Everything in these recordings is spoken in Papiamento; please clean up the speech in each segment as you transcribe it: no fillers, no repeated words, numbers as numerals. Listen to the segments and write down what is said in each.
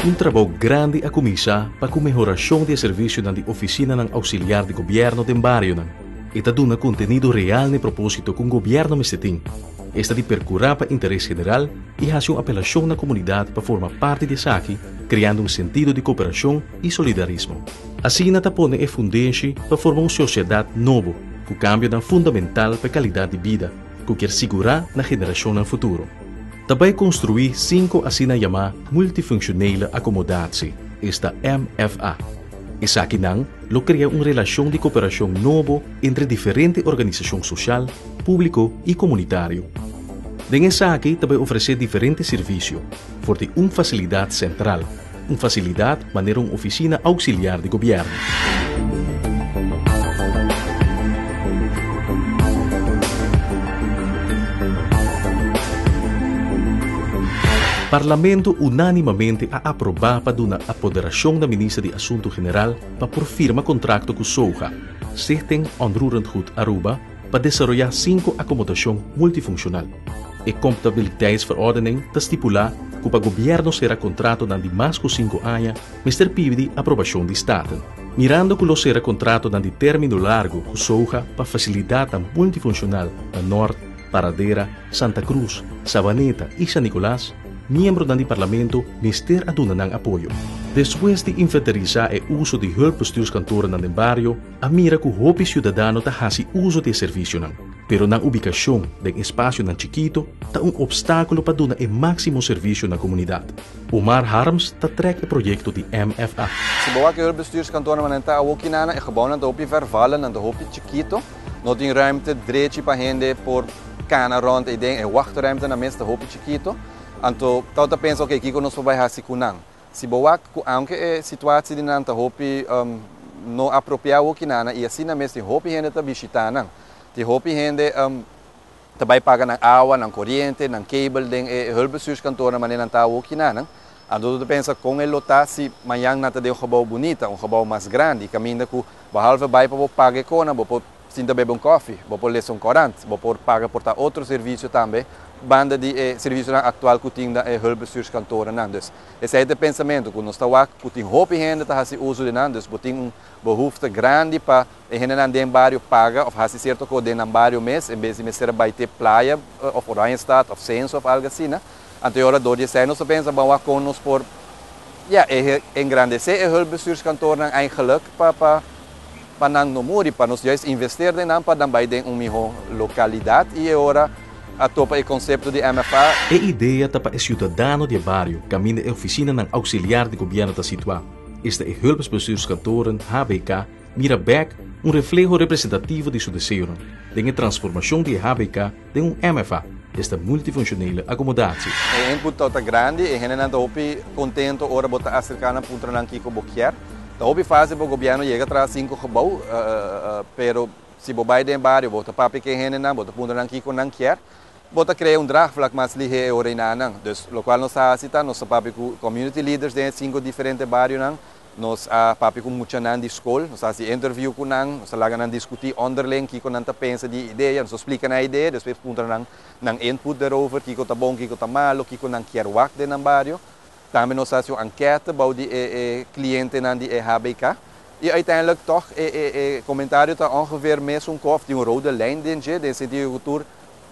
Un trabou grandi a kuminsá pa ku mehorashon di e servisionan di ofisinanan ousiliar di gobièrnu den barionan. E ta duna kontenido real na e propósito ku un gobièrnu mester tin, esta di perkurá pa interes general i hasi un apelashon na komunidat pa forma parti di esaki, kreando un sentido di kooperashon i solidarismo. Asina ta pone e fundeshi pa forma un sosiedat nobo ku kambionan fundamental pa e kalidat di bida ku kier sigurá na generashonnan futuro. Ta bai konstruí sinku asina yamá multifunctionele accommodatie, esta MFA. Esakinan lo krea un relashon di kooperashon nobo entre diferente organisashon sosial, públiko i komunitario. Den esaki ta bai ofresé diferente servisio for di un fasilidat sentral, un fasilidat manera un ofisina auxiliar di gobièrnu. Parlamento unánimamente a aprobá pa duna apoderashon na Minister di Asuntu General pa por firma kontrakto ku SOGA, Stichting Onroerend Goed Aruba, pa desaroyá sinku akomodashon multifunshonal. E Comptabiliteitsverordening ta stipulá ku pa gobièrnu sera kontratonan di mas ku sinku aña mester pidi aprobashon di Staten. Mirando ku lo sera kontratonan di término largu ku SOGA pa fasilidatnan multifunshonal na Nort, Paradera, Santa Cruz, Sabaneta i San Nicolas, miembronan di Parlamento mester a duna nan apoyo. Despues di inventarisá e uso di hulpbestuurskantorennan den bario, a mira ku hopi siudadano ta hasi uso di e servisionan, pero nan ubikashon den espasionan chikito ta un opstákulo pa duna e máksimo servisio na komunidat. Omar Harms ta trèk e proyekto di MFA. Si bo wak e hulpbestuurskantoornan nan ta awoki nana, e gebouwnan ta hopi vervallen, nan ta hopi chikito, no tin ruimte drechi pa hende por kana rònt eiden, e wachtruimtenan mes ta hopi chikito. Anto tabata pensa, oke, kiko nos por bai hasi ku nan? Si bo wak ku aunke e situatie di nan ta hopi no apropiá awoki nana i asina mes tin hopi hende ta bishitá nan. Tin hopi hende ta bai paga nan awa, nan koriente, nan cable den e hulpbestuurskantoornan manera nan ta awoki nanan. Anto bo ta pensa kon e lo ta si mañan nan ta den un gebou bunita, un gebou mas grandi kaminda ku behalve bai pa bo paga e kona bo por sinta bebe un kòfi, bo por lesa un korant, bo por paga por ta otro servisio tambe banda di e servisionan aktual ku tin na e hulpbestuurskantoornan. Dus Esei ta e pensamentu ku nos ta wak ku tin hopi hende ta hasi uso di nan, dus bo tin un behoefte grandi pa e hendenan den bario paga òf hasi sierto kos den nan bario mes en bes di mester a bai te playa òf Oranjestad òf Censo òf algu asina. Anto e ora dor di esei nos ta pensa ban wak kon nos por ya engrandesé e hulpbestuurskantoornan eigenlijk pa pa pa nan no muri, pa nos juist investeer den nan pa nan bai den un mihó lokalidat i e ora a topa e konsepto di MFA. E idea ta pa e siudadano di e bario kaminda e ofisinanan auxiliar di gobièrnu ta situá, esta e Hulpbestuurskantoren, HBK, mira bèk un refleho representativo di su deseonan den e transformashon di e HBK den un MFA, esta Multifunctionele Accommodatie. E input ta grandi, e hendenan ta hopi contento ora bo ta acerca nan puntra nan kico bo kier. Ta hopi facil pa gobierno yega tras cinco gebouw, pero si bo bay den bario bo ta papia cu e hendenan, bo ta puntra nan kico nan kier, bo ta crea un draagvlak mas lihe e ora enanan. Dus locual nos ta haci ta nos ta papia cu community leaders den e cinco diferente barionan. Nos a papia ku muchanan di skol, nos a hasi interview ku nan, nos a laga nan diskutí onderling kiko nan ta pensa di e idea, nos a splika nan e idea, despues puntra nan nan input derover, kiko ta bon, kiko ta malo, kiko nan kier wak den nan bario. Tambe nos a hasi un ankète bou di e e klientenan di e HBK i uiteindelijk tòg e e e komentario ta ongeveer mesun kos, tin un rode lijn den dje, den sentido ku tur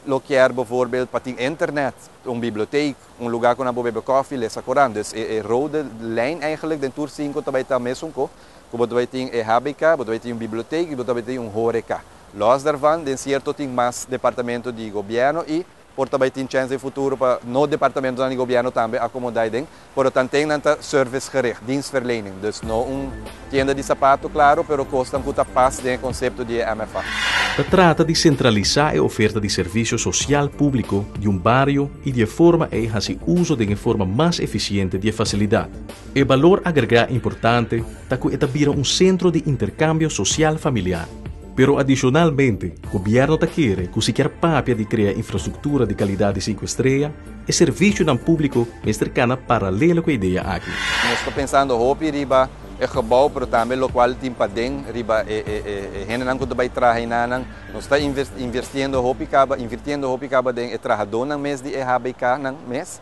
lo kier bijvoorbeeld pa tin internet, un bibliotheek, Un lugar cu nan por bebe koffie, lesa corant. Dus e e rode lijn eigenlijk den tur cinco ta bay ta mesun co, cu bo ta bay tin e HBK, bo ta bay tin un bibliotheek y bo ta bay tin un horeca. Los daarvan den cierto tin mas departamento di gobierno y por ta bay tin chance den futuro pa no departamentonan di gobierno tambe acomoda den. Por tanten nan ta servicegericht, dienstverlening. Dus no un tienda di sapato claro, pero cosnan cu ta pas den e concepto di e MFA. Ta trata di centralisa e oferta di servicio social publico di un bario i di e forma ei hasi uso den e forma mas efisiente di e fasilidat. E balor agregá importante ta ku e ta bira un sentro di interkambio sosial familiar. Pero adishonalmente, gobièrnu ta kere ku si kier papia di krea infrastruktura di kalidat di sinku estrea, e servisionan públiko mester kana paralelo ku e idea aki. Nos ta pensando hopi riba e gebou, pero tambe lokual tin paden riba e hendenan ku ta bai traha enanan. Nos ta invertiendo hopi kaba, invirtiendo hopi kaba den e trahadónan mes di e HBK nan mes.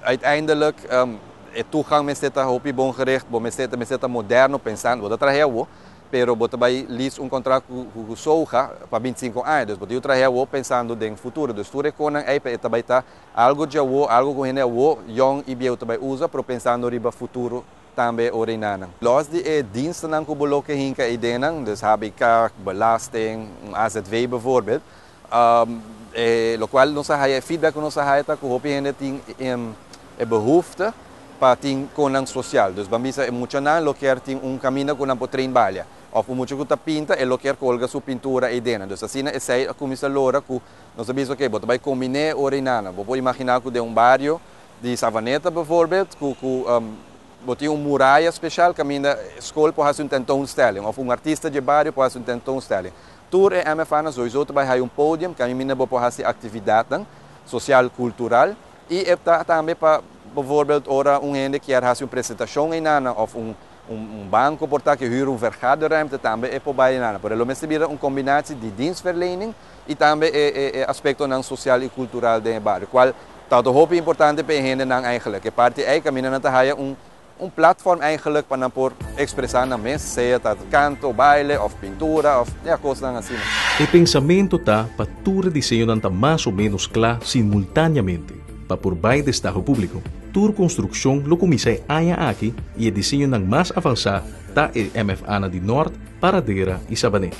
Uiteindelijk, E toegang mester ta hopi bon gericht, bo mester ta moderno pensando, bo ta traha awo, pero bo ta bay lease un contrato cu SOGA pa 25 aña, dus bo ta traha awo pensando den futuro. Dus tur e cosnan ey pa e ta bay ta algo di awo, algo cu hende awo, jong y bieu ta bay usa, pero pensando riba futuro tambe ora nan. Los di e diensten cu bo lo ke hinca eyden, dus HBK, belasting, un AZV bijvoorbeeld, locual nos a haya feedback cu nos a haya ta cu hopi hende tin e behoefte pa tin cosnan social. Dus ban bisa e muchanan lo kier tin un caminda cu nan por train balia. Of un mucha cu ta pinta e lo kier colga su pintura eyden. Dus asina esey a cuminsa lora cu nos a bisa, oké, bo ta bay combina ora nan. Bo por imagina cu den un bario di Savaneta bijvoorbeeld, cu bo tin un muraya special caminda school por haci un tentoonstelling of un artista di bario por haci un tentoonstelling. Tur e MFA na sowieso ta bay un podium caminda bo por haci actividad social cultural y ta tambe pa bijvoorbeeld ora un hende kier haci un presentacion eynan of un banco por ta cu huur un vergaderruimte tambe e por bay eynan. Pero lo mester bira un combinatie di dienstverlening y tambe e aspectonan social y cultural den bario, cual ta hopi importante pa hendenan eigenlijk. E parti ey caminda nan ta haya un platform eigenlijk pa nan por expresa nan mes, sea ta canto, baile of pintura of ja, cosnan asina. E pensamento ta pa tur diseño ta mas o menos cla simultaneamente, pa por bay destaho publico. Tur construccion lo cuminsa aña aki y e diseño mas avansa ta e MFA na di Noord, Paradera y Sabaneta.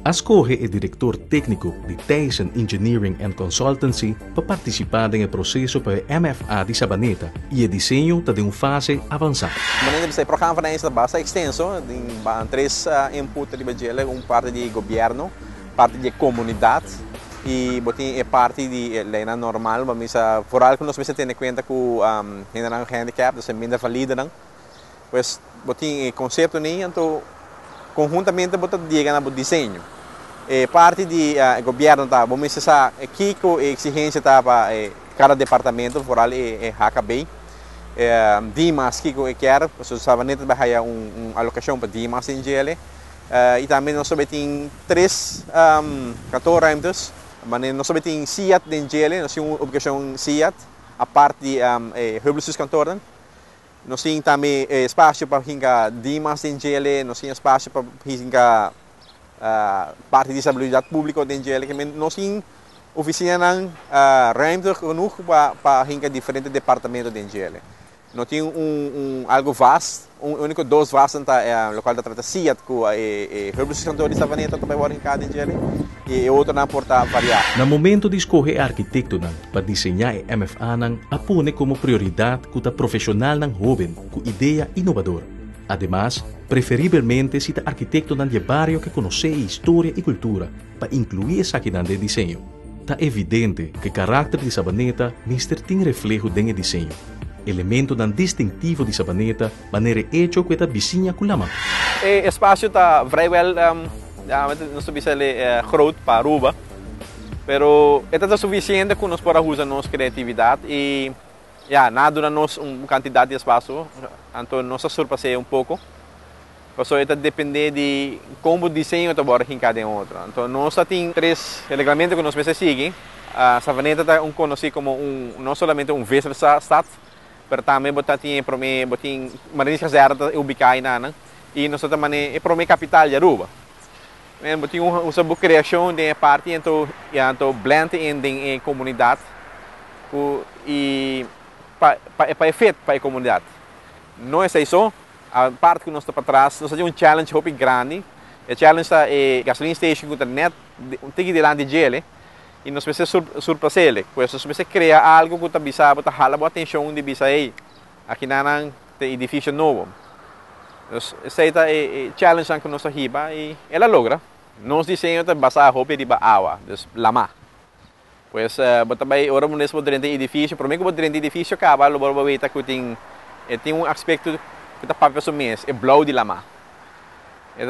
A scoge e director tecnico di Tyson Engineering and Consultancy pa participa den e proceso pa e MFA di Sabaneta y e diseño ta den un fase avansa. Manera di programa van ta basta extenso, tin tres input di budget, un parti di gobierno, parti di comunidad y bo tin e parti di ley normal, ma vooral cu nos mester tene cuenta cu hende handicap, dus minder valide nan. Pues bo tin e concepto ni, anto conhuntamente bo ta yega na diseño. E parti di gobierno ta, bo mester sa kico e exigencia ta pa cada departamento, vooral e HKB. Dimas kico e kier, so Savaneta bay haya un alocacion pa Dimas den dje. Y tambe nos tin tres kantoorruimtes, maar nos tin SIAD den dje, nos tin un ubicacion SIAD, apart di hulpbestuurskantoren. Nos tin tambe espacio pa hinca Dimas den dje, nos tin espacio pa hinca parti di salubridad publico den dje. Nos tin oficina ruimte genoeg pa hinca diferente departamento den dje. No tin un algo vast, un unico dos vast ta locual ta trata SIAD cu e hulpbestuurskantoor di Savaneta tambe wordo hinca den dje y otro nan por ta varia. Na momento di scoge arquitecto nan pa diseña e MFA nan a pone como prioridad cu ta profesional nan hoben cu idea inovador. Ademas, preferiblemente si ta arquitecto nan di bario cu conoce historia y cultura pa inclui esaki den diseño. Ta evidente cu caracter di Sabaneta mester tin refleho den diseño. Elemento nan distintivo di Sabaneta, manera hecho cu ta bisiña cu lama. E espacio ta vrijwel, ja, nos ta bisa groot pa Aruba, pero ta suficiente cu nos por usa nos creatividad y ja, nan a duna nos un cantidad di espacio, anto nos a surpasa un poco. Paso ta depende di con e diseño ta wordo hinca den otro. Anto nos tin tres reglamento cu nos mester sigui. Savaneta ta un conoci como un no solamente un vissersstad, pero tambe bo tin prome bo tin Marinierskazerne ta ubica eynan y nos tambe e prome capital di Aruba. En bo tin un creacion di parti anto ja, anto blend in den comunidad cu y pa fit pa e comunidad. No ta esey, e parti cu nos ta patras, nos tin un challenge hopi grandi. E challenge ta e gasoline station cu ta net un tiki dilanti dje y nos mester surpasa e. Pues nos mester crea algo cu ta bisa, ta hala bo atencion di bisa, hey, aki nan tin edificio nobo. Dus esey ta e challenge cu nos a hiba y el a logra. Nos diseño ta basa hopi riba awa, dus lama. Pues bo ta bay ora bo mes drenta edificio, prome cu bo drenta edificio caba, lo bo weta cu tin un aspecto cu ta papia su mes, e blauw di lama.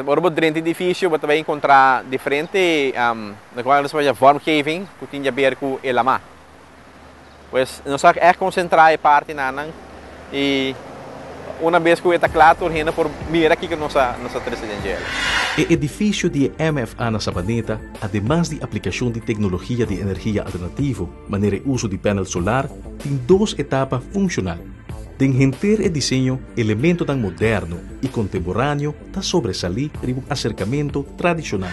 Ora bo drenta edificio, bo ta bay encontra diferente, cual nos papia vormgeving, cu tin di haber cu e lama. Pues nos a echt concentra e parti nan y un bes cu ta cla, tur hende por mira kico nos a trece den dje. E edificio di MFA na Sabaneta, ademas di aplicacion di tecnologia di energia alternativo, manera uso di panel solar, tin dos etapa funcional. Den henter e diseño, elementonan moderno y contemporaneo ta sobresali riba un acercamento tradicional.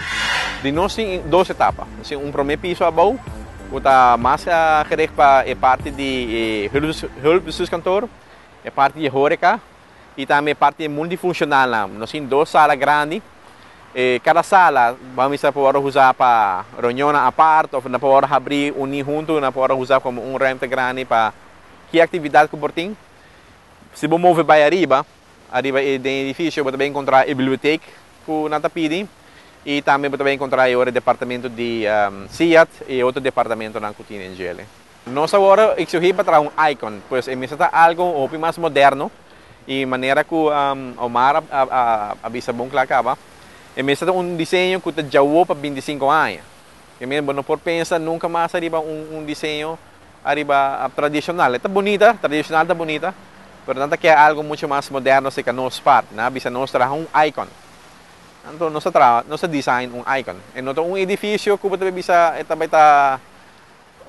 Di nos tin dos etapa. Nos tin un prome piso abou cu ta mas gericht pa e parti di e hulpbestuurskantoor, e parti di e horeca y tambe e parti multifuncionalnan. Nos tin dos sala grandi. E cada sala ban bisa por worde usa pa reunionnan apart of nan por worde habri uni hunto, nan por worde usa como un ruimte grandi pa ki actividad cu por tin. Si bo move bay ariba, ariba e den edificio bo ta bay encontra e biblioteek cu nan ta pidi y tambe bo ta bay encontra e ora e departamento di SIAD y e otro departamentonan cu tin den djele. Nos awor exigí pa traha un icon, pues e mester ta algo hopi mas moderno y manera cu Omar a bisa bon cla caba, e mester ta un diseño cu ta djawo pa 25 aña. Ke men bo no por pensa nunca mas ariba un diseño ariba tradicional. E ta bunita, tradicional ta bunita, pero nan ta kier algo mucho mas moderno cerca nos part. Nan a bisa nos traha un icon. Anto nos a traha, nos a design un icon. E no ta un edificio cu bo ta bisa e ta bay ta.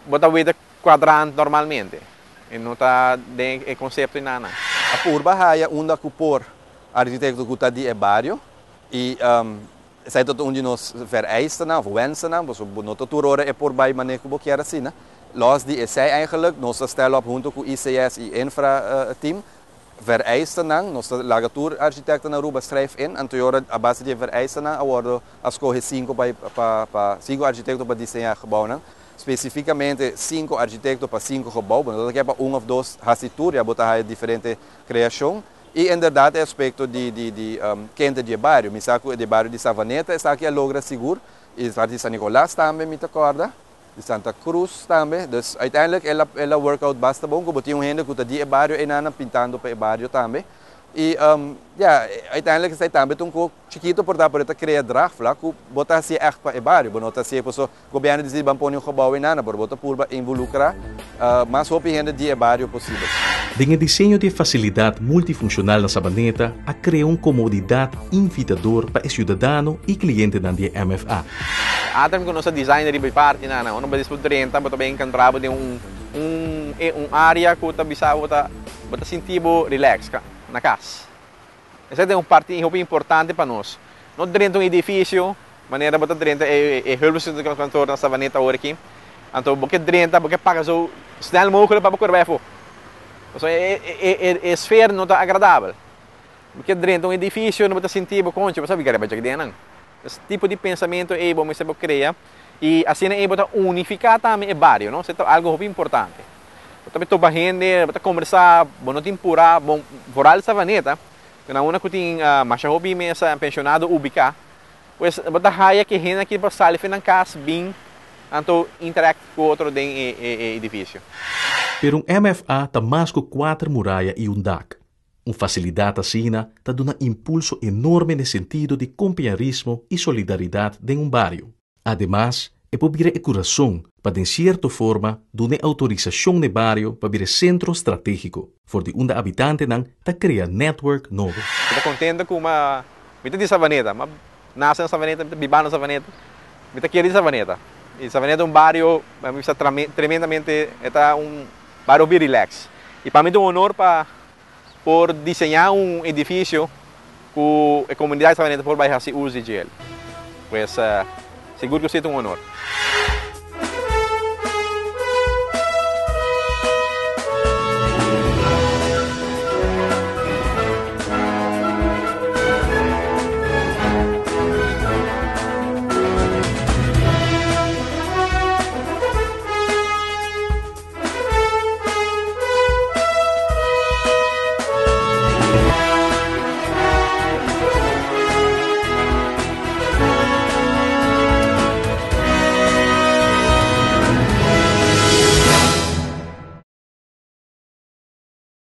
Bo ta weta cuadrant normalmente. E no ta den e concepto y nana. A purba haya unda cu por arquitecto cu ta di e bario y esai ta un di nos vereistenan of wensennan, pasobra bo no ta tur ora e por bay mane cu bo kier asina. Los di esei eigenlijk nos ta stel op hunto cu ICS y Infra team vereistenan, nos ta laga tur architecto na Aruba schrijf in, anto e ora a base di e vereistenan a wordo a scoge cinco pa pa pa cinco architecto pa diseña gebouwnan. Specificamente cinco architecto pa cinco gebouw, bo no ta kier pa un of dos haci tur, ya bo ta haya diferente creacion. Y inderdaad e aspecto di di di kende di e bario, mi sa cu di e bario di Savaneta esaki a logra sigur, y parti di San Nicolas tambe mi ta corda. Di Santa Cruz tambe. Dus uiteindelijk el a el a work out basta bon ku bo tin un hende ku ta di e bario einan pintando pa e bario tambe. I ya, uiteindelijk esei tambe ta un kos chikito por ta, pero e ta krea draagvlak ku bo ta hasié ègt pa e bario. Bo no ta hasié paso gobièrnu disidi ban pone un gebou einan, pero bo ta purba involukrá mas hopi hende di e bario posibel. Den e diseño di e fasilidat multifunshonal na Sabaneta a krea un komodidat invitador pa e siudadano i klientenan di e MFA. Atrem ku nos a design riba e parti nan, ora bo despues drenta bo ta bay enkontrá bo den un un un área ku ta bisa bo ta bo ta sinti bo relax na kas. Esei ta un parti hopi importante pa nos. No drenta un edifisio manera bo ta drenta e e hulpbestuurskantoor na Savaneta awor aki, anto bo ke drenta bo ke paga so snel mogelijk pa bo kore bai afó. Pasobra e e e sfeer no ta agradabel. Bo ke drenta un edifisio no bo ta sinti bo konchi bo sa biga riba djaki den nan. Es tipo di pensamentu ei bo mester bo krea i asina ei bo ta unifiká tambe e bario, no? Esei ta algu hopi importante. Bo ta topa hende, bo ta kombersá, bo no tin purá, bon, foral Savaneta, ku na unda ku tin masha hopi mesa penshonado ubiká, pues bo ta haya ku e hende aki por sali for nan kas bin anto interact ku otro den e edifisio. Pero un MFA ta mas ku kuater muraya i un dak. Un fasilidat asina ta duna impulso enorme n'e sentido di kompiñarismo i solidaridat den un bario. Ademas, e por bira e kurason pa den sierto forma duna e outorisashon n'e bario pa bira e sentro stratégiko, for di unda abitantenan ta krea network nobo. Mi ta kontento ku ma mi ta di Savaneta, ma nase na Savaneta, mi ta biba na Savaneta, mi ta kere di Savaneta. I Savaneta ta un bario, mi bisa tremendamente e ta un bario hopi relax. I pa mi ta un honor pa por diseñá un edifisio ku e komunidat Savaneta por bai hasi uso di djel. Pues sigur ku si ta un honor.